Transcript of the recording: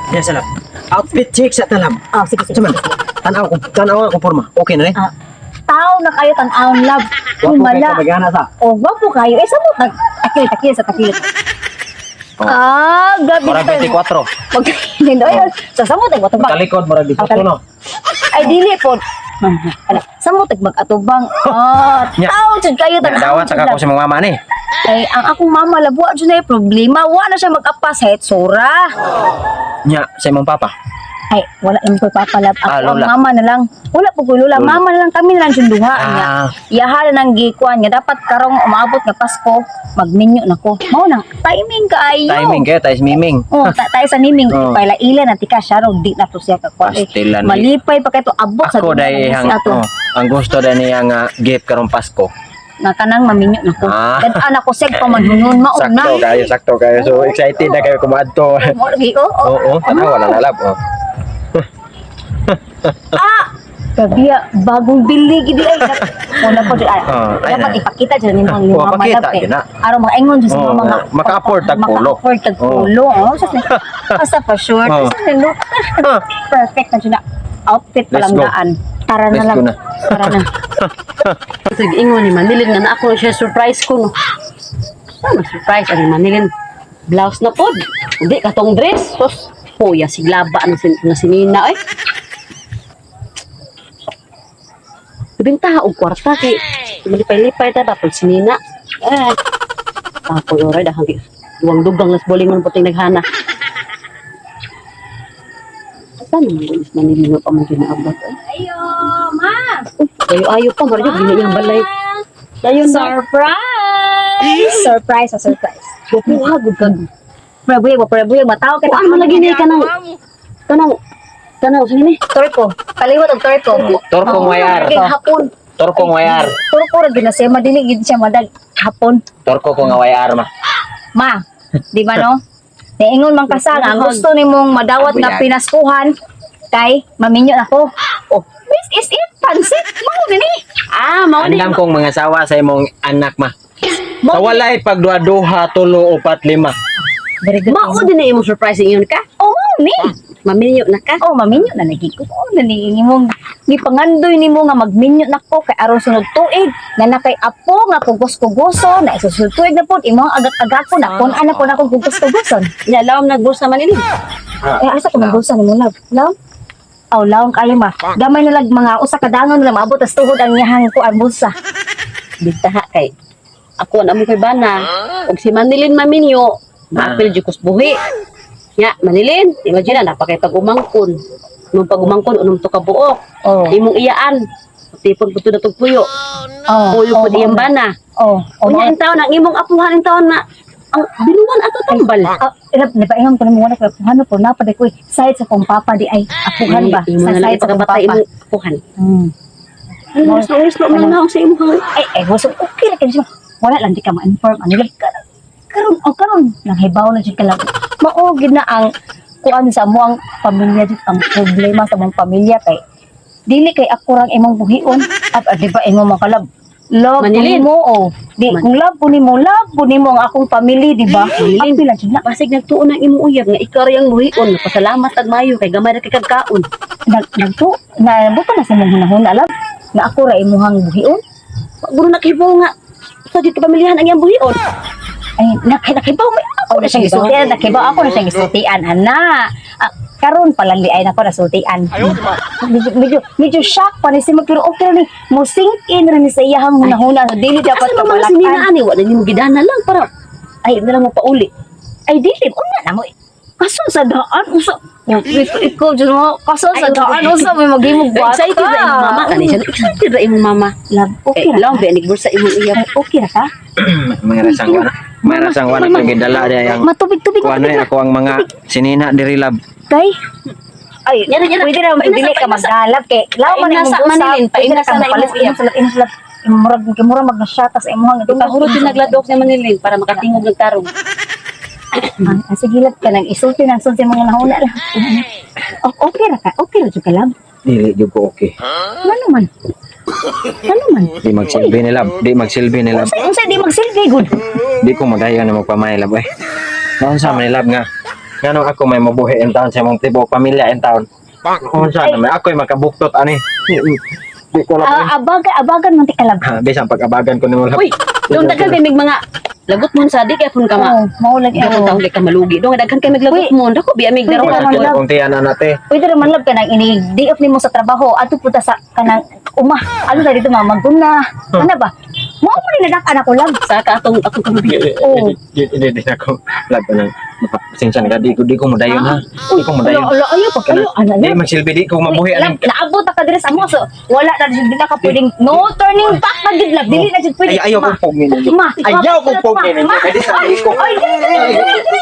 Yes, love. Outfit check sa ta, love. Oh, sige, sige. Saman, tanaw ko, tanaw ako porma. Okay na ni? Ah, tao na kayo tan-awon, love. Wapo kay Himala. kamagana sa. Oh, gwapo kayo. Eh, sa mo takil, takil sa takil. Oh. Ah, grabe. Murag 24. Pag ay, sa mo tag matubang. Talikod murag 18 no. Ay dili po. Ala, sa mo tag mag-atubang. Ah, Nya. tao jud kayo Nya, tan-awon. dawat sa kako si mga mama ni. Ay, ang akong mama labuha jud na problema. Wa na siya mag-apas sa hetsura. Nya, sa imong papa. Ay, wala naman ko'y papalab. Ako Ah, ang lola. mama na lang. Wala po ko'y lola. Lola. Mama na lang kami na lang jud duha. Nga. Ah. Iyaha na nang gikuan nga dapat karong umaabot nga Pasko, magminyo na ko. Mao nang timing kaayo. Timing kayo, tayo miming. Oh, tayo sa niming Oh. oh. Ila na tika siya raw di na to siya kakuan. Eh, Pastilan. malipay pa kay to abot sa Ako duha dai na ang siya ato. oh, ang gusto dai niya nga gift karong Pasko. Na kanang maminyo na ko. Ah. Dad-an ako seg pamanhunon mao na. Sakto kayo, sakto kayo. So excited na kayo kumadto. Mo lagi oh. Oh. Oo, tanaw wala na lab. Oh. Ah! Gabiya, bagong bili gidi ay. Wala po ay. Oh, ay Dapat na. ipakita dyan ni mga Oh, mama pakita, lab kay. yun na. Aron makaingon dyan sa Oh, mga maka-afford tag pulo. Maka-afford tag pulo. Oh, sa asa pa short. Oh. Sa look. Perfect na dyan na. Outfit pa Let's lang go. daan. Tara na Let's lang. go na. Tara na. Ito ingon ni Manilin nga na ako siya surprise ko no. Sama surprise ani Manilin. Blouse na pod. Hindi katong dress. Sus, kuya siglaba na sin nga sinina eh. Ibinta og kwarta kay malipay-lipay ta ba pag sinina. Eh. Ako oray dahang duwang dugang nas bolingon puting naghana. Saan naman ko is Manilin nga pa man ginaabot eh. Ayo, ma. Uy, ayo-ayo pa, maryo, gina niyang balay. Dayon na. Surprise! Surprise, ah, surprise. Bukuha, gud kag. Prebuyag, prebuyag, mataw ka. Kuan man lagi ni kanang kanang kanang sa ni. Torko. Kaliwat og torko. Torkong wayar. Lagi hapon. Torkong wayar. Torko ra gyud na siya madili gid siya madag hapon. Torko ko nga wayar ma. Ma, di ba no? Niingon man ka sa nga, ang gusto nimong madawat nga Abuyag. pinaskuhan kay maminyo na ko. Oh, this is it, pansit. Mao na ni. Ah, mao ni. Andam kong mga sawa sa imong anak ma. Mao Sa walay pagduha-duha, tulo, upat, lima. Very good. Mao din na imong surprise ingon ka. Oh, mao ni. Maminyo na ka. Oh, maminyo na lagi ko. Oh, na ni nimong gipangandoy nimo nga magminyo na ko kay aron sunod tuig na nakay apo nga kugos-kugoso na isusunod tuig na pud imong agak-agak ko na kun ana ko na kung kugos-kugoson. Nya lawom nagbulsa man ini. Eh, asa ko magbulsa nimo love? Love? Aw, lawon kayo ma. Gamay na lang mga usa ka dangon na lang maabot tas tuhod ang iyahang kuan bulsa. Bigtaha kay ako na mo kay bana. Og si Manilin maminyo, maapil jud kus buhi. Nya, Manilin, imagine na napakay pag-umangkon. Nung pag-umangkon unom to ka buok. Oh. Imong iyaan. Tipon pud to na puyo. Oh, Puyo oh, pud iyang bana. Oh, oh. Unya in taon ang imong apuhan in taon na ang binuan ato tambal. Ah, ilap, di ba ingon ko nimo wala ko apuhan ko na pa ko side sa kong papa di ay apuhan ba Imo sa na lang side sa kong ipakabatay papa. imong apuhan. Hmm. Ano slow man na sa imong Ay, ay, gusto, okay ra kayo siya. Wala lang, di ka ma-inform. Ano lang, karon, karon, oh, karon, nanghibaw na jud ka lang. Mao gid na ang kuan sa mo ang pamilya jud ang problema sa mong pamilya kay dili kay ako rang imong buhion at ah, di ba imong makalab love ko Manilin. nimo oh di kung love ko nimo, love ko nimo ang akong pamilya, di ba? Manilin. Apil lang jud na. Pasig nagtuon ang imong uyab nga ikaw ra yang buhion. Pasalamat ag mayo kay gamay ra kay kagkaon. Nag nagtu na buta na sa imong hunahuna love nga ako ra imuhang buhion. Guro nakibaw nga sa dito pamilyahan ang iyang buhion. Ay nakibaw may ako na siyang gisultian, nakibaw ako na siyang gisultian ana. Ah, karon pa lang di ay nako nasultian. Medyo medyo medyo shock pa ni si pero okay ra ni mo sink in ra ni sa iyahang hunahuna dili dapat Asa man mga sinina kabalakan. ani wa na nimo gidana lang para ay na lang mo pauli. Ay dili una na mo kaso sa daan usa. Oh, ikaw dyan mo kaso sa Ay, daan usa may maghimog bata. Excited ra imong mama kani siya. Excited ra imong mama. Love, okay Eh, ra. long ba ni bursa imong uyab. Ay, okay ra ka? Mga rasang wana. Mga rasang wana ko gidala diya yang Matubig-tubig kuano matubig. ako ang mga sinina diri lab. Kay ay, Yara, yara. pwede na Painasa, dili ka painasa. magdalap kay law man Painasa, imong bulsa. Manilin, Pwede na painasa ka na mapalit imong imong sulat imong sulat. Murag murag magnasyata sa imong Pahurot din nagladok ni Manilin para makatingog ng tarong. Ah, sige lab ka nang isulti nang sulti mga nahuna lang. Oh, okay ra ka. Okay ra jud ka lab. Dili jud ko okay. Ano man? Ano man? Di magsilbi ni lab, di magsilbi ni lab. Unsa unsa di magsilbi gud? Di ko magayon na magpamay lab eh. Naunsa man ni lab nga. Ngano ako may mabuhi in town sa imong tibuok pamilya in town. Unsa na may ako'y makabuktot ani. Di ko lang. Ah, abagan, abagan man ti kalab. Ha, bisan pag-abagan ko nimo lang. Uy, dong daghan kay mig mga lagot mon sa di kay pun ka ma. Oo, mao lagi. Daghan taong di ka malugi. Dong daghan kay mig lagot Uy. mon. Dako biya mig Pwede daro naman, ka. love. Kung tiyan na nate. Pwede raman, love, kanang ini day off nimo sa trabaho ato punta sa kanang uma. Ano na dito, ma, maguna. Ano ba? Mao mo ni nadak anak ko, love. Sa ka atong atong kalubi. Oo. Di di di ako. Love na. Pasensya na ka, di ko modayon ha. Di ko modayon. Ala, ala, ayaw pag kayo, ana Di na. magsilbi di ko mabuhi Love, aning. naabot na ka diri sa amo so wala na jud na ka pwedeng no turning back na gid, love. Dili na jud pwede. Ay, ayaw Ma. kong pugin ninyo. Ma, Ayaw kong pugin ninyo. Ma. Kaya di sa ko. Ay, dili, dili, dili, dili.